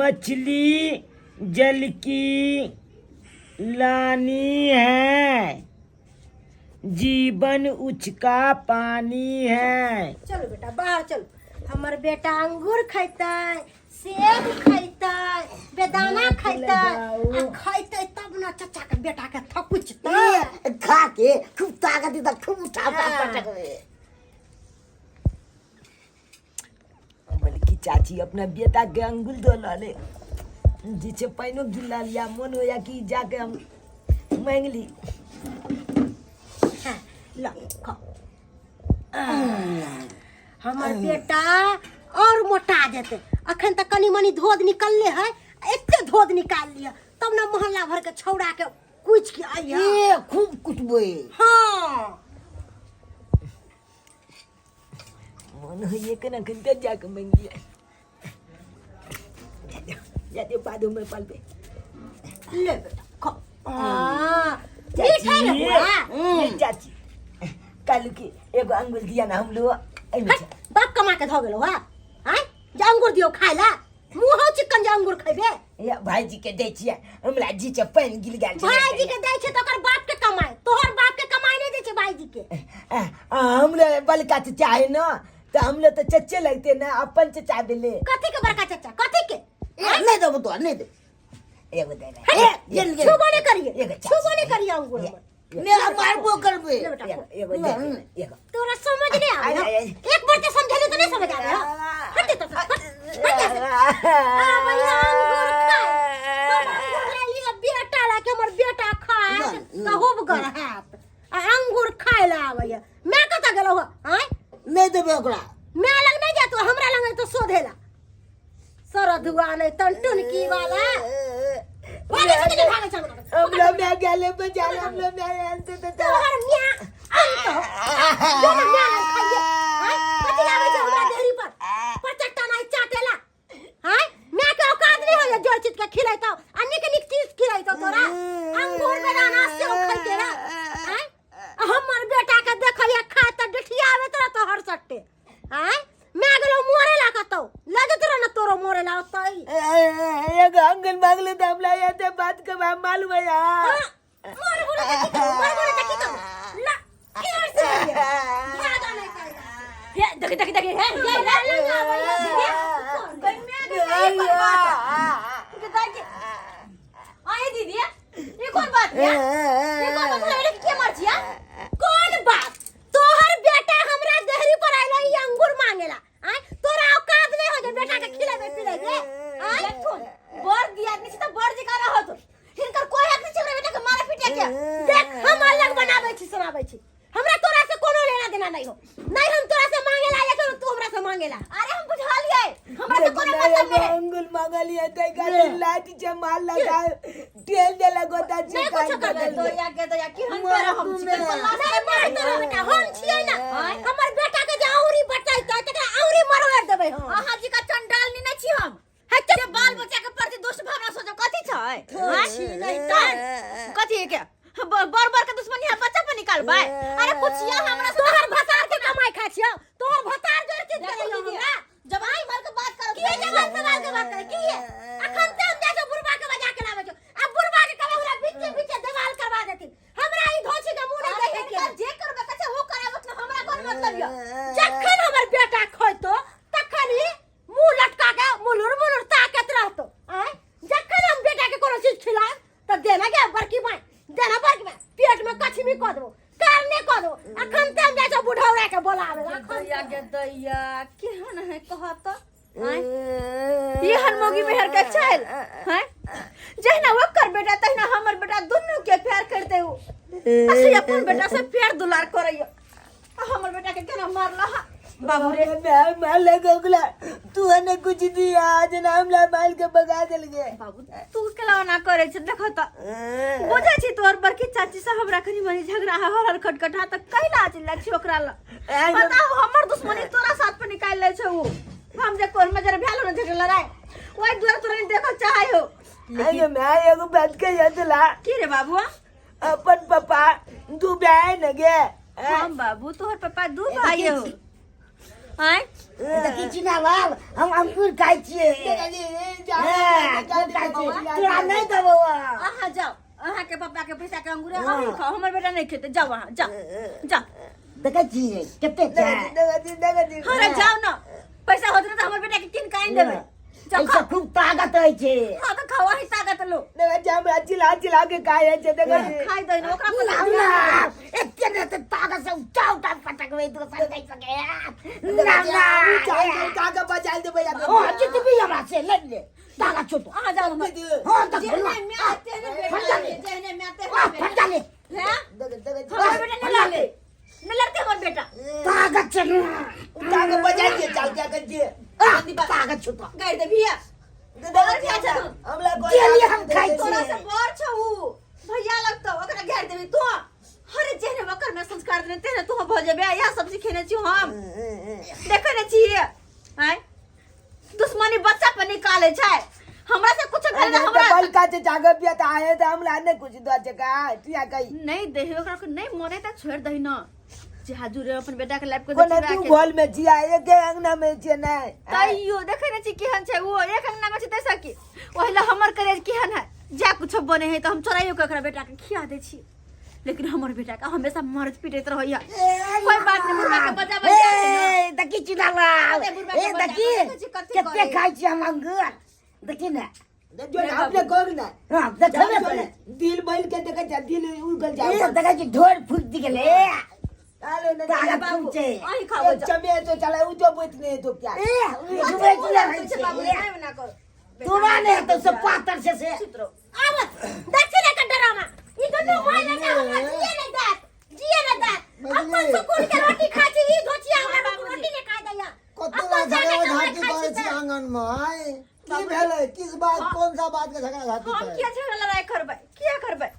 मछली जल की लानी है, जीवन उचका पानी है। चलो बेटा बाहर चलो। हमर बेटा अंगूर खैतै, सेब खैतै, बेदाना खैतै आ खैतै तब न चचा के बेटा के थकुचतै। ए, खा के खूब ताकत देता, खूब उठा उठा हाँ। पटकबे। बल्कि चाची अपना बेटा के अंगुल दो लले जिसे पैनो गिला लिया, मन होया कि जाके हम मांग ली। हाँ, ल खा। हमर बेटा और मोटा जेतै। अखन तक कनी मनी धोध निकलले है, एते धोध निकाल लिया तब न मोहल्ला भर के छौड़ा के कुछ के आइया। ए खूब कुटबे। हाँ। मन होइए के ना खन जाके मांग लिया। जाते बाद में पाल पे। ले बेटा खा। हाँ, मीठ है ना बुआ? ये चाची कालू की एगो अंगुल दिया ना हम लोग एहिमे हट, बाप कमा के धो गेलो हा आय जे अंगूर दियो खाय ला, मुंह हो चिकन जे अंगूर खैबे। या भाईजी के दै छियै, हमरा जी के पानि गिर गेल छै। भाईजी के दै छै त ओकर बाप के कमाई, तोहर बाप के कमाई नहीं दै छै भाईजी के। आ, आ, हमरा बड़का चचा है ना, तऽ हमरा तऽ चचे लगते ना, अपन चचा भेलै। कथी के बड़का चचा, कथी के? ए, नहीं देबो तो नहीं दे। एगो दे दे। हट, ए, गेल, गेल। छुबो नहीं करिए, एगो चाची। छुबो नहीं करिए अंगूर हमर। मेरा मारबो करबे। ले बेटा, एगो, एगो दे दे, एगो। तोरा समझ नहीं आवे आय, आय, आय। एक बार ते समझेले तो नहीं समझ आवे। हट तो, हट, हट यहाँ से। आ भैया अंगूर खाए, हम अंगूर ले लियो बेटा ला के, हमर बेटा खाए ना, ना। कहूब गर हाथ आ अंगूर खाए ला आवे। मैं कतऽ गेलौ आय? नहीं देबे ओकरा। मैं लग नहीं जातो, हमरा लग तो शोधेला सरधुआ नहीं तन की वाला। भागे से के भागे चल। हमरा मैं गेले बजा, हमरा मैं आयल ते तोहर मियां अंत हो जो ना मियां लग खाइए। आय कथी लाबै छै हमरा देहरी पर पर चट्टा नहीं चाटेला? आय मियां के औकात नहीं होय जोर चीज के खिलाइतो आ निक निक चीज खिलाइतो। तोरा अंगूर बेदाना सेब खैते रह। आय आ हमर बेटा के देखलिए खाए त डिठियाबैत रहतो हर सट्टे। आय मैं गेलो मोरे ला कतौ लगत रह न तोरो मोरे ला ओतै। एगो अंगुल मांगले त हमरा एते बात के मालूम है यार। मोर बोले त की करू, मोर बोले त की करू? ला केर से लिए भागा नहीं करेगा। हे देखी देखी देखी, हे ये ला ला भैया गन्या के सही पर बात के दाई आए दीदी, ये कौन बात है? ये कौन बात है? के मर छिया? कौन बात? तोहर बेटा हमरा देहरी पर आइला ई अंगूर मांगेला। आय तोरा औकात नहीं हो जे बेटा के खिलेबे पिलेबे? आय देखुन, बड़ दियादनी छी त बड़ जकाँ रहत। हिनकर कोई हक नहीं छै हमरा बेटा के मारे पीटे के। देख, हम अलग बनाबै छी सुनाबै छी, हमरा तोरा से कोनो लेना देना नहीं हो। नहीं हम तोरा से मांगेला या तू हमरा से मांगेला। अरे हम बुझलिए, हमरा से कोनो मतलब नहीं है। अंगुल मांगलिए त गाड़ी लाठी से मार लगा टेल देला गोता। नहीं कुछो कर दे। दया के दया की हम तोरा हम छी के लाश। नहीं मार तोरा बेटा, हम छियै ना। हमर बेटा के जे औरी बचाइतै तकरा औरी मरवार देबै हम। अहाँ जी का चंडालनी नहीं छी हम हट। जे बाल बच्चा के प्रति दुष्ट भावना सोचो। कथी छै? छी नहीं तर। कथी के बर बर के दुश्मनी है बच्चा पर निकालबै? अरे कुछ या हमरा से तोहर भतार के कमाई खाइ छियौ, तोहर भतार जोड़ चीज देखो करै दीदी, हमरा। जब आई मर के बात करो की जवान सवाल के बात करे की है? अखन ते हम जाइ छौ बुढ़बा के बजा के लाबै छौ। अब बुढ़बा के कहबै हमरा बीचे बीचे देवाल करवा देथिन, हमरा ई धोछी के मुंह नहीं देखे के। जे करबै कছে वो कराबत न, हमरा कोन मतलब य? जखन हमर बेटा खैतो तखन ही मुंह लटका के मुलुर मुलुर ताकत रहतो। आय जखन हम बेटा के कोनो चीज खिलाएब त देना के बड़की माय, देना बड़की माय, पेट में कछमी कऽ देबो, कारने कऽ देबो। अखन ते हम जाइ छौ बुढ़ौरा के बोलाबे ला। अखन दैया के दैया, केहन है कहत? एहन मौगी मेहर के चल हैं, जहिना ओकर बेटा तहिना हमर बेटा, दुनू के प्यार करते हो। असे अपन बेटा से प्यार दुलार करैया आ हमर बेटा के केना मारला हा बाबू रे? मैं मार लगा ओकरा, तू ने कुछ दिया आज ना, हमरा मार के भगा देल गे। बाबू, तू केला ओना करै छै? देख त, बुझै छी तोहर बड़की चाची से हमरा कनी मनी झगड़ा है, हर हर खटखटा त कैला चिल्ला छी ओकरा ल। बताउ, हमर दुश्मनी तोरा साथ पर निकाल ले छै उ। हम जे कोन में जरा भेल न झगड़ा लड़ाई, ओहि दुआरे तोरा नहीं देखल चाहे हो। अरे मैं एगो बात कहिया तोला। की रे बाबुआ? अपन पापा दू भाई न गे? हम बाबू, तोहर पापा दू भाई हो। आँय देखी चिना लाल हम अंगूर खाइ छियै हाँ, खूब खाइ छियै। तोरा नहि देबौ अहाँ जाओ अहाँ के पापा के पैसा के अंगूर अहीं खाओ हमर बेटा नहीं खेते जाओ अहाँ जाओ जाओ देखै छियै कते छै अरे जाओ ना पैसा होत ना तो हमर बेटा के किन के आनि देबै जाओ एहिसँ खाओ खूब ताकत होइ छै हाँ तो खाओ अहीं ताकत लो हमरा चिल्ला चिल्ला के खाइ छै देखो खाइ दो ना ओकरा पर ना ना एते ने एते ताकत से उठा उठा पटकबै दोसर नहि सकै ना ना उठा के बचाइ देबै ओ जितबी हमरा से लड़ ले ताकत छोटो अहाँ जाओ हमर हाँ तऽ जेहने माय तेहने बेटा फट जाले। जेहने माय आ तेहने फट जाले हैं उठा हमर बेटा नहीं लड़ते नहीं लड़ते हमर बेटा ताकत से के बचाइ दे चल क्या कर दिए आ ताकत छोटो गाड़ दे भैया हमरा डेली हम खाइ तोरा छियै से बड़ छौ उ भैया लगतौ ओकरा गाड़ देबी तू हरे जेहने ओकर में संस्कार देने तेहने तू भऽ जेबे इएह सब सिखेने छी हम देखै ने छियै आँय दुश्मनी बच्चा पर निकाले छै हमरा से कुछ भेल हमरा बल का चाचा के बिया त आए त हमरा नहीं कुछ दो चका तू या कही नहीं दही ओकरा के नहीं मरे त छोड़ दही न जे हाजुर अपन बेटा के लाइफ के कोना तू घर में जिया एक अंगना में जिया नहीं तैयो देखे ने छी केहन छै ओ एक अंगना में छै तैसा की ओहिला हमर करेज केहन है जा कुछ बने है त हम चोराइयो के ओकरा बेटा के खिया दै छी लेकिन हमर बेटा के हमेशा मारत पीटैत रहैया कोई बात नहीं बुढ़बा के बजा बजा के ना। ए देखी चिनालाल अरे बुढ़बा के ए बजा देखी के देखै छी कथी कते करै। खाइ छी हम अंगूर देखी ने जो अपने कोग ना हाँ देखबे करे दिल बैल के देखे जा दिल उगल जा ए देखै छी ढोर फूटि गेलै अरे न ताकत बाबू, खूब छै अहीं खाओ जाओ। चमे तो चला उ जो बैठ नहीं तो क्या ए उ डुबै कथी चुला बोलै रहै छै छै बाबू, ए, नहि ओना करू। तोरा नहि हेतौ से पातर छै से चुप रहो। आबत देखी ने के डरामा ई दुनू भाई बेटा हमरा जिए नहीं देत जिए नहीं देत अपन सुकून के रोटी खाइ छी ई धोचिया हमरा रोटी नहीं खाइ दैया कते अपन झगड़ा जाके कमाइ झाटी खाइ करै छी छी तऽ। आंगन मे आय की भेलै किस बात कौन सा बात के झगड़ा झाटी हम छै किया झगड़ा लड़ाई करबै किया करबै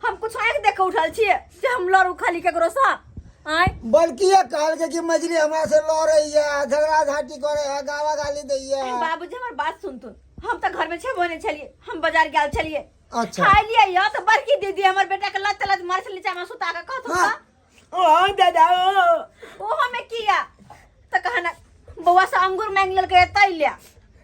हम कुछ आँखि देख के उठल छियै जे हम लड़ू खाली केकरो सँ आँय बल्कि ये कहलकै कि मजली हमरा से लड़ैया झगड़ा झाटी करे है गाला गाली दैया बाबूजी हमर बात सुनथुन हम तऽ घर में छेबो नहि छलियै हम बाजार गेल छलियै अच्छा खाय लियै यऽ तऽ बड़की दीदी हमर बेटा के लत लत मारै छलै नीचा मे सुता के कहथुन हाँ। तऽ ओ दादा ओ ओहो में किया तऽ कहना बौआ से अंगूर मांगि लेलकै तै ले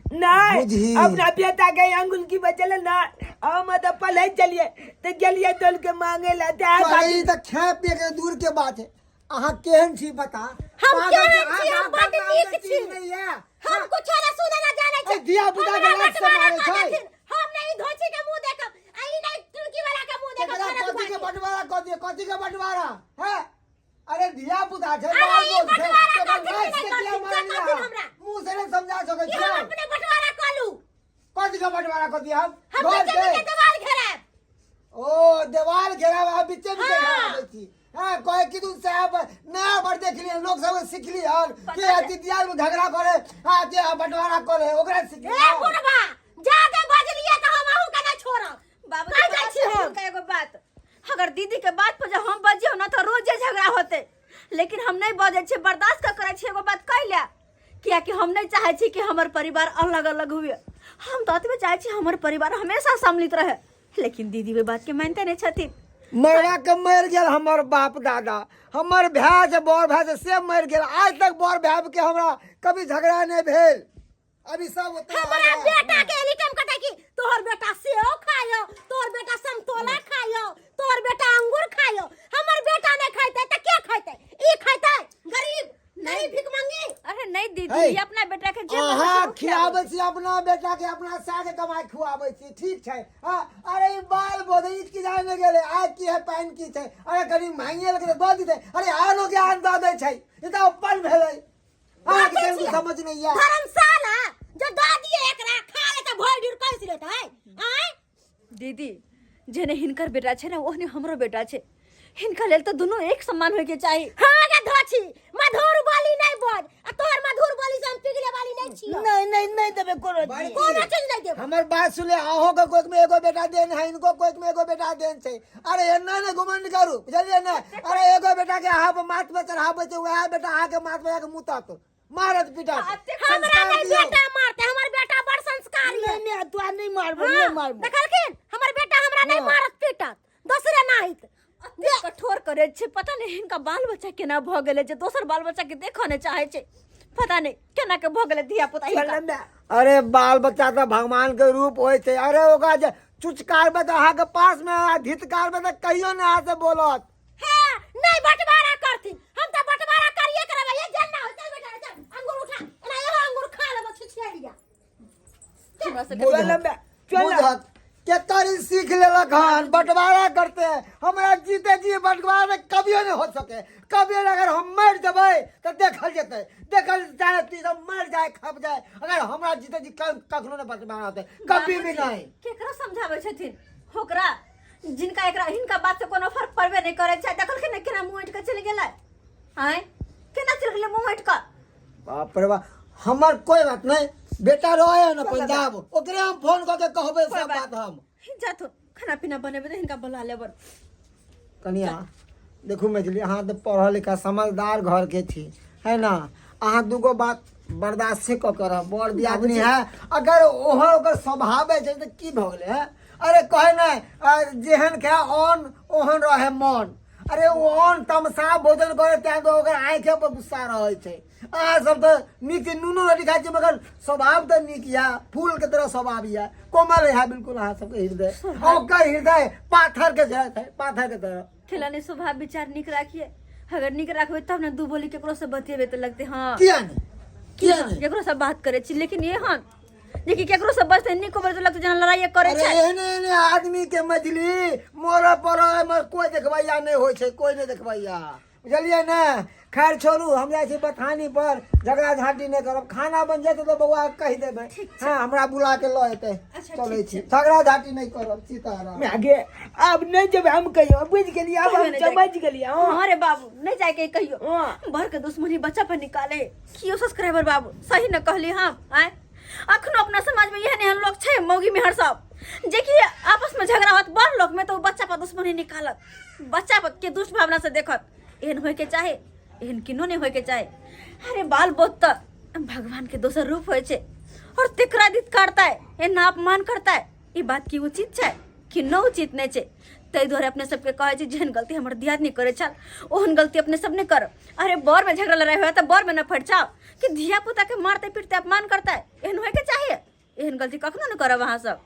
नहीं बुझी। अपना बेटा के अंगुल की बचल ना हम तो पले चलिए तो गेलिए दल के मांगे ला ते अरे ई तऽ खाए पिए के दूर के बात है अहाँ केहन छी बता हम पागल केहन छी, छी? हम अहाँ बड्ड नाम के नीक चीज छी। नहि यऽ। हम कुछो ना सुने ना जाने छी ए, धिया पुता के हमरा लात से बंटवारा मारै कऽ छै। देथिन। हम नहीं धोची के मुंह देखब आ ई नहीं तुर्की वाला के मुंह देखब केकरा खाना कथी के दुकान के। बंटवारा कऽ दियौ कथी के बंटवारा है अरे धिया पुता छै अरे बाल ई बोल छै बंटवारा तकर करथिन लाज कि से नहि किया करथिन, मारलियै से करथिन अहाँ? हमरा। मुँह से नहि समझा सकै कि हम छियै अपने बंटवारा कऽ लू कथी के बंटवारा कऽ दियौ हम हम घर बीचे के बीचे देवाल घेरायब ओ देवाल घेराब अहाँ बीचे बीचे हाँ। घेराबै छी हाँ कहे कि तू साहब नया पर देखली लोग सब सिखली हन पता के छै। अथी दियाल में झगड़ा करे हाँ के बंटवारा करे ओकरा सिखली ए बुढ़बा जादे बजलिए तऽ हम अहूँ के नहि छोड़ब बाबू कहि जाइ छी हम एगो बात अगर दीदी के बात पर जे हम बजियौ ना तो रोजे झगड़ा होते लेकिन हम नहीं बजै छियै बर्दाश्त कऽ करै छियै एगो बात कहि ले कियाकि हम नहीं चाहै छी कि हमर परिवार अलग अलग हुए हम तऽ एतबे चाहै छी हमर परिवार हमेशा सम्मिलित रहे लेकिन दीदी ओहि बात के मानिते नहीं छथिन मरवा के मरि गेल हमर बाप दादा हमर भाय जे बड़ भाय जे से मरि गेल आज तक बड़ भाय के हमरा कभी झगड़ा नहि भेल अभी सब ओतऽ हमरा बेटा के एनी टाइम कहता कि तोहर बेटा सेव खायो तोहर बेटा समतोला खायो तोहर बेटा अंगूर खायो हमर बेटा नहीं खाइते त के खाइते ई खाइते गरीब गरीब भीख मंगी अरे नहीं दीदी हे, ई अपना बेटा के जे मन अहाँ होइ छै ओ खियाबै। खियाबै छी अपना बेटा के अपना साग कमाई खुआबै छी ठीक छै हाँ अरे ई बाल बोधे ई की जाने गेलै आइ की है पानि की छै अरे कनि मांगिए लेके तऽ दऽ दितै अरे आनो के आन दऽ दै छै ई तऽ अपन भेलै अहाँके बाजै कनिको छियै। समझ नहि यऽ धर्मशाला जो दऽ दिए एकरा खा लेते भरि दिन कैस लेते है आँय दीदी जेने हिनकर बेटा छै ने ओहने हमरो बेटा छै हिनका लेल तऽ दुनू एक समान होइके चाही हाँ गे धोछी मधुर बोली नहीं बोल आ तोहर मधुर बोली से हम पिघले वाली नहीं छियो नहीं नहीं नहीं देबे कोनो चीज कोनो चीज नहीं देबो हमर बात सुन ले अहों के कोख में एगो बेटा देन है इनको कोख में एगो बेटा देन छै अरे एना ने घमंड करू बुझलियै ने अरे एगो बेटा के अहाँ पर माथ पर चढ़ाबै छै वएह बेटा अहाँ के माथ पर जाके मुतत मारत पीटत हमरा संस्कार नहीं दियौ। बेटा मारते हमर बेटा बड़ संस्कारी है नहीं नहीं तोरा नहीं मारबो हाँ, नहीं मारबो देखलखिन हमर बेटा हमरा नहीं हाँ। मारत पीटत दोसरे नाहित एतेक कठोर करै छै पता नहि हिनका बाल बच्चा केना भऽ गेलै जे दोसर बाल बच्चा के देखऽ नहि चाहै छै पता नहीं केना के भऽ गेलै धिया पुता चल हिनका। ना माय। अरे बाल बच्चा तऽ भगवान के रूप होइ छै। अरे ओकरा जे चुचकारबै तऽ अहाँके पास मे आ धितकारबै तऽ कहियो ने अहाँ से बोलत। हाँ, नहीं बंटवारा करथिन, हम तो बंटवारा करिए करबै। ये जल ना हो, चल बेटा चल, अंगूर उठा, एना एगो अंगूर खा लेबो छिछिया। हमरा सबके चल ना माय, चल ना। बुझत केकर ई सीख लेलक हन बंटवारा करते हैं। हमरा जीते जी बंटवारा कभियो नहीं हो सके, कभी नहीं। अगर हम मर जबै तऽ देखल जेतै, देखल जाए ती सब मर जाए खप जाए, अगर हमरा जीते जी कखनो नहीं बंटवारा होते, कभी भी नहीं। केकरा समझाबै छथिन ओकरा जिनका एकरा हिनका बात से कोनो फर्क पड़बे नहीं करै छै। देखलखिन ने केना मुँह हटि कऽ चलि गेलै, आँय केना चलि गेलै मुँह हटि कऽ। बाप रे बाप, हमर कोई बात नहीं, बेटा रहे है ना पंजाब, ओकरे हम फोन कऽ के कहबै सब बात हम। जाथुन खाना पीना बनेबै तऽ हिनका बोला लेबन। कनिया देखू मैथिली, अहाँ तऽ पढ़ल लिखल समझदार घर के छी है ना, अहाँ दूगो बात बर्दाश्ते कऽ के रहब, बड़ दियादनी है, अगर ओहो ओकर स्वभाव छै तऽ की भऽ गेलै है। अरे कहे ने जेहन खाय अन्न ओहन रहे मन। अरे ओ अन्न तमसा भोजन करे तें तो ओकर आँखे पर गुस्सा रहै छै। अहाँ सब तऽ नीक नूनो रोटी खाइ छी मगर स्वभाव तऽ नीक यऽ, फूल के तरह स्वभाव यऽ, कोमल है बिल्कुल अहाँ सबके हृदय, ओकर हृदय पाथर के छै, पाथर के तरह। खेलानी स्वभाव विचार नीक राखिए, अगर नीक राखबै तब ने दू बोली केकरो से बतियेबै तऽ लगतै हाँ किया नहि, किया नहि केकरो से बात करै छी। लेकिन एहन जेकि केकरो से बजतै नीको बजतै लगतै जेना लड़ाइए करै अरे छै। एहने एहने आदमी के मछली मरऽ पड़ऽ एमहर कोइ देखबैया नहि होइ छै, कोइ नहि देखबैया, बुझलियै ने। खैर छोड़ू, हम जाइ छी बथानी पर, झगड़ा झाँटी नहि करब, खाना बनि जेतै तऽ बौआ के कहि देबै, हाँ हमरा बुला के लऽ एतै। चलै छी, झगड़ा झाँटी नहि करब, सीताराम। आगे आब नहि जेबै हम कहियो, बुझि गेलियै आब हम समझ गेलियै। हाँ हाँ रे बाबू नहीं जाए के कहियो, हाँ। भर के दुश्मनी बच्चा पर निकाले कियो सब्सक्राइबर बाबू सही न कहली हम। आय अखनो अपना समाज में एहन एहन लोग छै मौगी मेहर सब जे कि आपस में झगड़ा होत बड़ लोग में तो बच्चा पर दुश्मनी निकालत, बच्चा पर के दुष्ट भावना से देखत। एहन होय के चाहे, एहन किनो नहीं होय के चाहे। अरे बाल बोध त भगवान के दोसर रूप होय छै और तेकरा दित करता है, एना अपमान करता है, ई बात की उचित छै कि न उचित नहीं छै। ताहि दुआरे अपने सबके कहै छी जेहन गलती हमर दियादनी करै छल ओहन गलती अपने सब नहि करब। अरे बर में झगड़ा लड़ाई हुआ तऽ बर में न फटि जाओ कि धिया पुता के मारते पीटते अपमान करता है, एहन होय के चाहिए, एहन गलती कखनो नहि करब अहाँ सब।